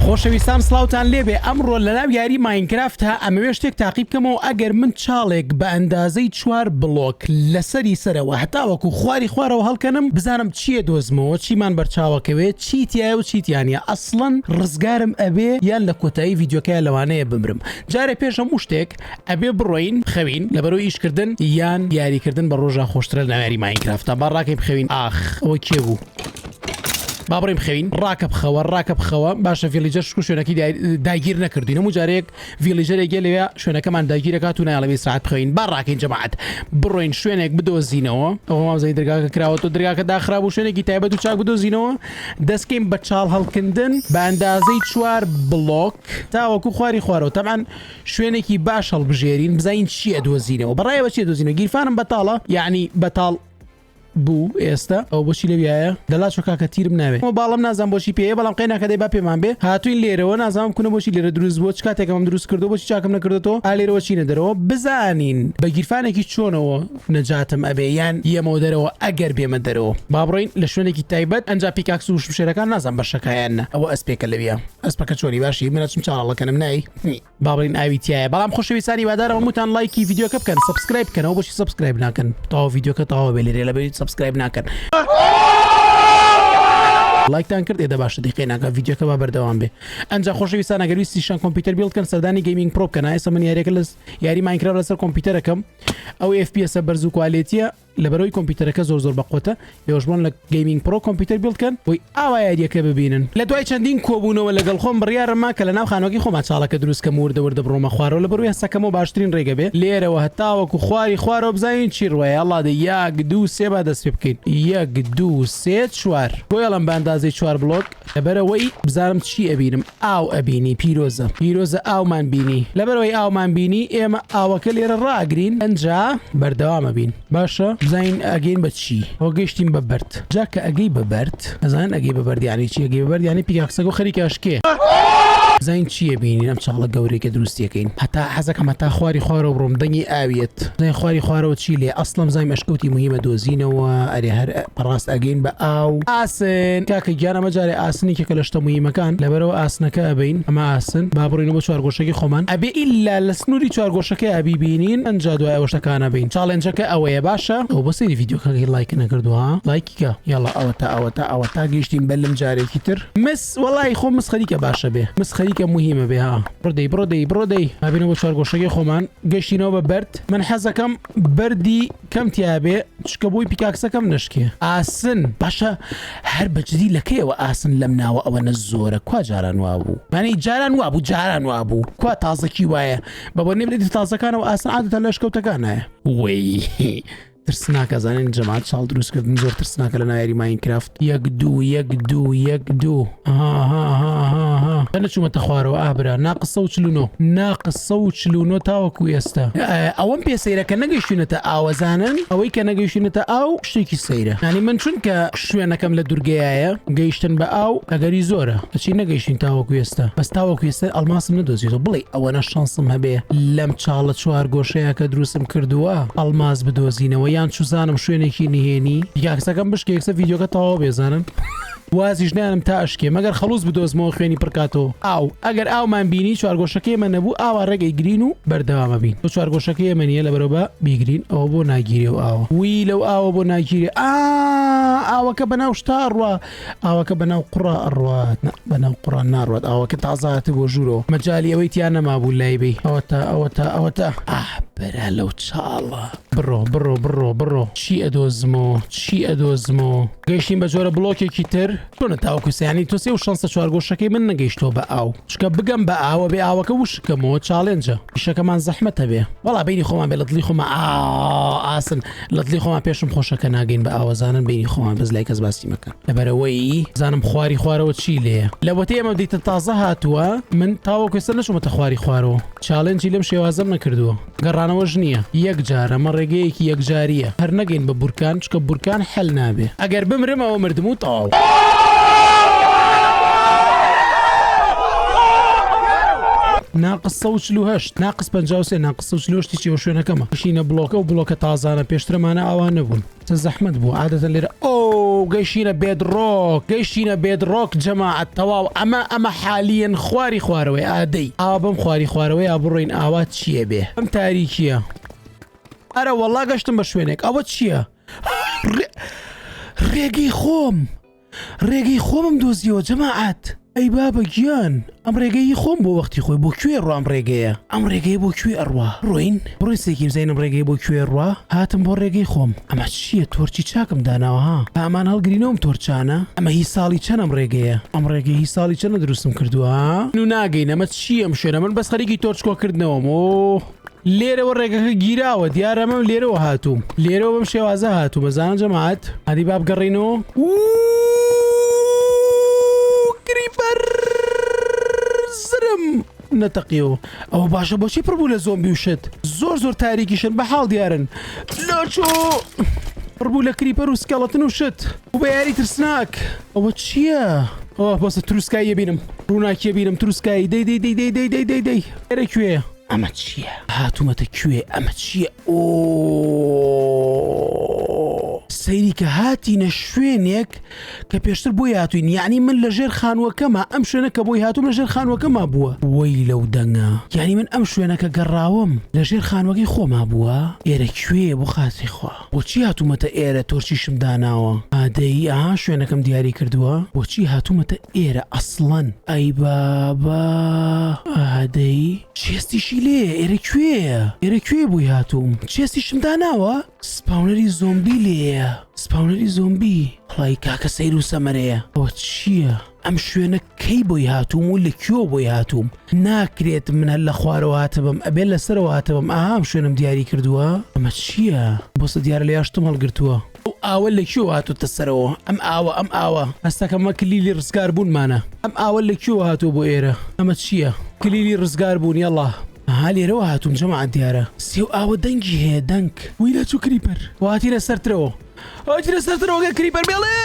خۆشەویستان سڵاوتان لێبێ ئەمڕۆ لەناو یاری ماینکرافتا ئەمەوێ شتێک تاقی بکەمەوە ئەگەر من چاڵێک بە ئەندازەی چوار بڵۆک لەسەری سەرەوە هەتاوەکو خواری خوارەوە هەڵکەنم بزانم چییە دۆزمەوە چیمان بەرچاوەکەوێت چی تایە و چی تیانە ئەسڵەن ڕزگارم ئەبێ یان لە کۆتایی ڤیدیۆکەیە لەوانەیە بمرم جارێ پێش هەموو شتێک ئەبێ بڕۆین بخەوین لەبەرەوەی ئیشکردن یان یاریکردن بە ڕۆژا خۆشترە لە یاری ماینکرافتا با ڕاکەین بخەوین ئاخ ئەوە کێ بوو با بڕین بخەوین ڕاکە بخەوە ڕاکە بخەوە باشە villager شکو شوێنەکەی داگیر نەکردوین هەموو جارێک villager ێک لەوێ شوێنەکەمان داگیرەکات و نایڵێ ساعت بخەوین با ڕاکەین جەماعەت بڕۆین شوێنێک بدۆزینەوە ئەوە مامزای دەرگاکە کراوە تۆ دەرگاکە داخرا بوو شوێنێکی تایبەت و چاک بدۆزینەوە دەستکەین بە چاڵ هەڵکندن بە ئەندازەی چوار بڵۆک تاوەکو خواری خوارەوە تەبعەن شوێنێکی باش هەڵبژێرین بزانین چی ئەدۆزینەوە بەڕایەوە چی ئەدۆزینەوە گیرفانم بەتاڵە یعنی بەتاڵ بوو ئێستا ئەو بۆچی لەویایە دەلا چۆ کاکە تیرم ناوێ ئەو باڵم نازان بۆچی پێیە بەڵام قەی ناکە دەی با پێمان بێ هاتوین لێرەوە نازانم کونە بۆچی لێرە دروست بووە چ کاتێکەمەم دروست کردو بۆچی چاکم نەکردۆتەوە ئا لێرەوە چینە دەرەوە بزانین بە گیرفانێکی چۆنەوە نەجاتم ئەبێ یان یەمەوە دەرەوە ئەگەر بێمە دەرەوە با بڕۆین لە شوێنێکی تایبەت ئەنجا pickaxe و شمشێرەکان نازان بەشەکایان نە ئەوە ئەسپێکە لەویە ئەسپەکە چۆنی باشی من ئەچم چاڵەکەنم نای با بڵێین ئاوی تایە بەڵام خۆشەویستان هیوادارم هەمووتان لایکی ڤیدیۆکە بکەن subscribe بکەنەوە بۆچی subscribe ناکەن تەواو ڤیدیۆکە تەواو بێ لێرە لەبەری subscribe ناکەن لایکتان کرد ئێدە باشە دیقەی ناکە ڤیدیۆکە با بەردەوام بێ ئەنجا خۆشەویستان ئەگەر ویستیشان کۆمپیوتەر build کەن سەردانی Gaming Pro بکەن ئێستا من یاریەکە لە یاری ماینکرافت لەسەر کۆمپیوتەرەکەم ئەو FPS بەرز و quality ە لەبەرئەوەی کۆمپیوتەرەکە زۆر زۆر بەقوەتە ئێوەش بڕۆن لە Gaming Pro کۆمپیوتەر build کەن بۆی ئاوا یاریەکە ببینن. لە دوای چەندین کۆبوونەوە لەگەڵ خۆم بڕیارم ما کە لەناو خانوەکەی خۆما چاڵەکە دروست کەم و وردە وردە بڕۆمە خوارەوە لەبەرئەوەی هەستەکەمەوە باشترین ڕێگە بێ لێرەوە هەتاوەکو خواری خوارەوە بزانین چی ڕوایە یاڵڵا دەی یاک دوو سێ با دەست پێ بکەین یەک دوو سێ چوار بۆیەڵم بە ئەندازەی چوار بڵۆک لەبەرئەوەی بزانم چی ئەبینم ئاو ئەبینی پیرۆزە پیرۆزە ئاومان بینی لەبەرئەوەی ئاومان بینی ئێمە ئاوەکە لێرە ڕاگرین ئەنجا بەردەوامە بین باشە بزانین ئەگەین بە چی ئەوە گەیشتین بە بەرد جا کە ئەگەی بە بەرد ئەزانن ئەگەی بە بەرد یانی چی ئەگەی بە بەرد یانی pickaxe ەکە و خەریکە ئەشکێ بزانین چییە بینین ئەم چاڵە گەورەی کە دروستیەکەین هەتا حەزەکەم هەتا خواری خوارەوە بڕۆم دەنگی ئاویەت بزانین خواری خوارەوە چی لێ ئەسڵەن بزانین ئەشکەوتی موهیمە دۆزینەوە ئەرێ هەر بەڕاست ئەگەین بە ئاو. ئاسن کاکە گیان ئەمە جارێ ئاسن یەکێکە لە شتە موهیمەکان لەبەرئەوە ئاسنەکە ئەبەین ئەمە ئاسن با بڕۆینەوە بۆ چوارگۆشەکەی خۆمان ئەبێ ئیلا لە سنوری چوارگۆشەکەیا بیبینین ئەنجا دوای ئەوە شتەکان ئەبەین challenge ەکە ئەوەیە باشە ئەوە بۆ سەیری ڤیدیۆکەکەی لایک نەکردووە ها لایکی کە یاڵا ئەوەتا ئەوەتا ئەوەتا گەیشتین بە لم جارێکی تر مس وەڵی خۆ مس خەریکە باشە بێ مس خەریکە موهیمە بێ ها بڕۆ دەی بڕۆ دەی بڕۆ دەی با بێینەوە بۆ چوارگۆشەکەی خۆمان گەیشتینەوە بە بەرد من حەزەکەم بەردی کەم تیابێ چکە بۆی pickaxe ەکەم نەشکێ. ئاسن باشە هەر بە جدی لە کەیەوە ئاسن لەم ناوە ئەوەنە زۆرە کوا جاران وابوو مانەی جاران وابوو جاران وابوو کوا تازەکی وایە بە بۆنەی بدەیت تازەکانەوە ئاسن عادەتەن لە ئەشکەوتەکانایە وەی ترسناکە زانین جەماعەت چاڵ دروستکردن زۆر ترسناکە لە ناویاری ماینکرافت یەک دوو یەک دوو یەک دوو ها نەچوومەتە خوارەوە ئابرا ناقس 149 ناقس 149 تاوەکو ئێستا ئەوەم پێ سەیرە کە نەگەیشتونەتە ئاوەزانن ئەوەی کە نەگەیشتونەتە ئاو شتێکی سەیرە ینی من چونکە شوێنەکەم لە دوورگەیە گەیشتن بە ئاو ئەگەری زۆرە کەچی نەگەیشتین تاوەکو ئێستا بەس تاوەکو ئێستا ئەڵماسم نەدۆزیەوە بڵێ ئەوەنە شانسم هەبێ لەم چاڵە چوار گۆشەیە کە دروستم کردووە ئەڵماس بدۆزینەوە یان چوزانم شوێنێکی نهێنی pickaxe ەکەم بشکێ یەکسەر ڤیدیۆکە تەواو بێزانن وازیش نانم تا ئەشکێ مەگەر خەڵوز بدۆزمەوە خوێنی پڕکاتەوە ئاو ئەگەر ئاومان بینی چوارگۆشەکەی ئێمە نەبوو ئاوا ڕێک ئەیگرین و بەردەوامە بین بۆ چوارگۆشەکەی ئێمە نییە لەبەرەوە بە بیگرین ئەوە بۆ ناگیرێ و ئاوە وی لەو ئاوە بۆ ناگیرێ ئا ئاوەکە بەناو شتا ئەڕوا ئاوەکە بەناو قوڕا ئەڕوات نا بەناو قوڕا ناڕوات ئاوەکە تازە هاتبووە ژوورەوە مەجالی ئەوەی تیا نەمابوو لای بێی ئەوەتا ئەوەتا ئەوەتا ئاه برا لەو چاڵە بڕۆ بڕۆ بڕۆ بڕۆ چی ئەدۆزمەوە چی ئەدۆزمەوە گەیشتین بە جۆرە بڵۆکێکی تر چۆنە تاوەکو سیانی تۆ سێ و شانسە چوارگۆشەکەی من نەگەیشتەوە بە ئاو چکە بگەم بە ئاوە بێ ئاوەکە وشکەمەوە challenge ە ئیشەکەمان زەحمەتە بێ وەڵا بینی خۆمان بێ لە دڵی خۆمان ئاسن لە دڵی خۆمان پێشم خۆشە کە ناگەین بە ئاوەزانن بینی خۆمان بەس لای کەس باسی مەکەن لەبەرەوەی زانم خواری خوارەوە چی لێیە لەوەتەی ئەمە دیتە تازە هاتووە من تاوەکو ئێستا نەچوومەتە خواری خوارەوە challenge ی لەم شێوازەم نەکردووە گەڕانەوەش نییە یەک جار ئەمە ڕێگەیەکی یەکجارییە هەر نەگەین بە بورکان چونکە بورکان حەل نابێ ئەگەر بمرم ئەوە مردم و تەواو. ناقس 148 ناقس 53 ناقس 148 هیچی ئەو شوێنەکەمە شینە بڵۆکە و بڵۆکە تازانە پێشترمانە ئاوا نەبوون چە زەحمەت بوو عادەتەن لێرە ئۆ. گەیشتینە bedrock گەیشتینە bedrock جەماعەت تەواو ئەمە ئەمە حالیەن خواری خوارەوەی ئادەی ئاوا بەم خواری خوارەوەی ئا بڕۆین ئاوا چییە بێ ئەم تاریکیە ئەرە وەڵا گەشتم بە شوێنێک ئەوە چییە ڕێگەی خۆم ڕێگەی خۆمم دۆزیەوە جەماعەت ئەی بابە گیان ئەم ڕێگەی خۆم بۆ وەختی خۆی بۆ کوێ ڕۆ ئەم ڕێگەیە ئەم ڕێگەیە بۆ کوێ ئەڕوا ڕۆین بڕۆین سێکیم زین ئەم ڕێگەیە بۆ کوێ ڕوا هاتم بۆ ڕێگەی خۆم ئەمە چییە torch ی چاکم داناوە ها ئامان هەڵگرینەوەم torch انە ئەمە هی ساڵی چەند ئەم ڕێگەیە ئەم ڕێگەی هی ساڵی چەندە دروستم کردووە و ناگەین ئەمە چییە ئەم شوێنە من بەس خەریکی torch کۆکردنەوەم ئۆ لێرەوە ڕێگەکە گیراوە دیارە من لێرەوە هاتووم لێرەوە بەم شێوازە هاتوومە زانە جەماعەت ئەدی با بگەڕینەوە creeper زرم نەتەقیەوە ئەوە باشە بۆچی پڕ بوو لە زۆمبی و شت زۆر زۆر تاریکیشن بە حاڵ دیارن لەچۆ پڕ بوو لە creeper و skeleton و شت و بە یاری ترسناک ئەوە چییە؟ ئەوە بەسە تروسکاییە بینم ڕووناکیە بینم تروسکایی دەی دەی دەی دەی دەی دەی دەی دەی ئێرە کوێیە ئەمە چییە؟ هاتوومەتە کوێ؟ ئەمە چییە؟ ئۆ سەیری کە هاتینە شوێنێک کە پێشتر بۆی هاتوین یعنی من لە ژێر خانووەکەمە ئەم شوێنە کە بۆی هاتووم لە ژێر خانووەکەما بووە وەی لەو دەنگە یعنی من ئەم شوێنە کە گەڕاوم لە ژێر خانووەکەی خۆما بووە ئێرە کوێیە بۆ خاتری خوا بۆچی هاتوومەتە ئێرە torch یشم داناوە ئادەی ئەها شوێنەکەم دیاری کردووە بۆچی هاتوومەتە ئێرە ئەسڵەن ئەی بابا ئادەی chest یشی لێیە ئێرە کوێیە ئێرە کوێ بووی هاتووم chest یشم داناوە spawner ی زۆمبی لێیە spawner ی زۆمبی وەڵی کاکە سەیر و سەمەرەیە ئەوە چییە ئەم شوێنە کەی بۆی هاتووم و لە کوێوە بۆی هاتووم ناکرێت من هەر لە خوارەوە هاتبم ئەبێت لەسەرەوە هاتبم ئاها ئەم شوێنم دیاری کردووە ئەمە چییە بۆسە دیارە لە یاشتم هەڵگرتووە ئەو ئاوە لە کوێوە هاتووتە سەرەوە ئەم ئاوە ئەم ئاوە هەستەکەم ئەمە کلیلی ڕزگار بوونمانە ئەم ئاوە لە کوێوە هاتووە بۆ ئێرە ئەمە چییە کلیلی ڕزگار بوون یەڵا ئەها لێرەوە هاتووم جەماعەت دیارە سێو ئاوە دەنگی هەیە دەنگ وی لە چوو creeper واتینە سەرترەوە هاتینە سەرترەوە گەر creeper بێڵێ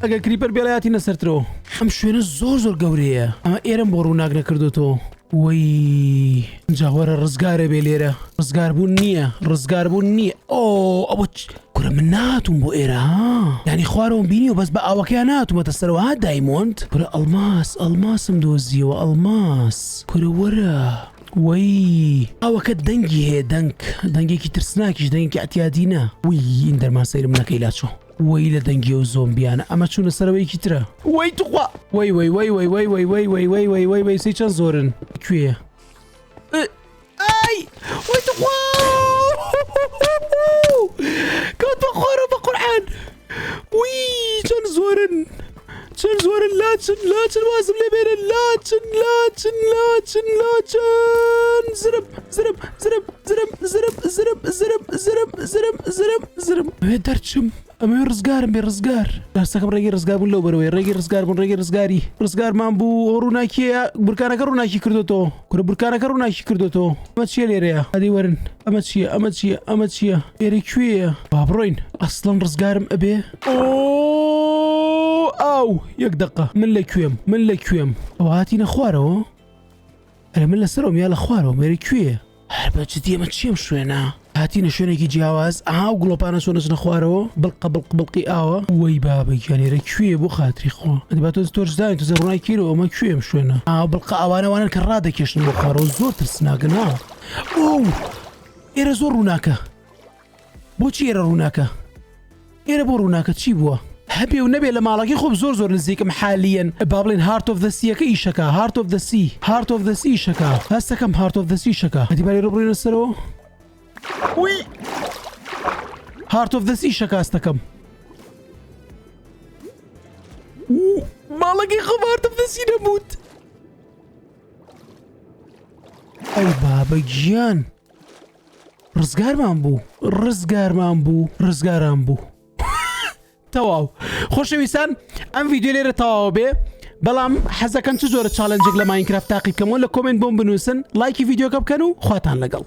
ئەگەر creeper بێڵێ هاتینە سەرترەوە ئەم شوێنە زۆر زۆر گەورەیە ئەمە ئێرەم بۆ ڕووناک نەکردوتەوە وەی جا وەرە ڕزگارە بێ لێرە ڕزگار بوون نییە ڕزگار بوون نییە ئۆ ئەوە کورە من ناتوم بۆ ئێرە ها یعنی خوارەوەم بینیوە بەس بە ئاوەکەیان ناتومەتە سەرەوە ها diamond کورە ئەڵماس ئەڵماسم دۆزیەوە ئەڵماس کورە وەرە وەی ئاوەکە دەنگی هەیە دەنگ دەنگێکی ترسناکیش دەنگێکی ئەتیادی نا وی Enderman سەیرم نەکەی لاچۆ وەی لە دەنگی ئەو زۆمبیانە ئەمە چوونە سەرەوەیەکی ترە وەی توخوا وەی وەی وەی وەی وەی وەی وەی وەی وەی وەی وەی وەی سەی چەند زۆرن کوێیە ئای وەی توخوا کەوتمە خوارەوە بە قورعان وی چەند زۆرن چەند زۆرن لاچن لاچن وازم لێ بێنن لاچن لاچن لاچن لاچن زرم زرم زرم زرم زرم زرم زرم زرم زرم زرم زرم ئەوێ دەرچم ئەمەوێ ڕزگارم بێ ڕزگار دەستەکەم ڕێگەی ڕزگار بوون لەو بەرەوەی ڕێگەی ڕزگار بوون ڕێگەی ڕزگاری ڕزگارمان بوو ئەو ڕووناکیە بورکانەکە ڕووناکی کردوتەوە کورە بورکانەکە ڕووناکی کردوتەوە ئەمە چییە لێرەیە ئەدی وەرن ئەمە چییە ئەمە چییە ئەمە چییە ئێرە کوێیە با بڕۆین ئەسڵەن ڕزگارم ئەبێ ئۆ ئاو یەک دقە من لە کوێم من لە کوێم ئەوە هاتینە خوارەوە ئەرێ من لەسەرەوەم یا لە خوارەوەم ئێرە کوێیە هەر بە جدی ئەمە چیم شوێنە هاتینە شوێنێکی جیاواز ئەها و گڵۆپانە چۆن ئەچنە خوارەوە بڵقە بڵق بڵقی ئاوە وەی بابە گیان ئێرە کوێیە بۆ خاتری خوا ئەدی با تۆز torch داین تۆزێ ڕووناکی کەینەوە ئەمە کوێ ئەم شوێنە ئا بڵقە ئاوانە وانەن کە ڕادەکێشن بۆ خوارەوە زۆر ترسناکن ها ئۆو ئێرە زۆر ڕووناکە بۆچی ئێرە ڕووناکە ئێرە بۆ ڕووناکە چی بووە هەبێ و نەبێ لە ماڵەکەی خۆم زۆر زۆر نزیکم حالیەن با بڵێن heart of the sea ەکە ئیشەکە heart of the sea heart of the sea ئیشەکە هەستەکەم heart of the sea ئیشەکە ئەدی با لێرە بڕۆینە سەرەوە وی heart of the sea ئیشەکە هەستەکەم ماڵەکەی خۆم heart of the sea نەبووت ئەی بابە گیان ڕزگارمان بوو ڕزگارمان بوو ڕزگاران بوو تەواو خۆشەویستان ئەم ڤیدیۆ لێرە تەواو بێ بەڵام حەزەکەن چ جۆرە challenge ێک لە ماینکرافت تاقی بکەمەوە لە comment بۆم بنووسن لایکی ڤیدیۆکە بکەن و خواتان لەگەڵ.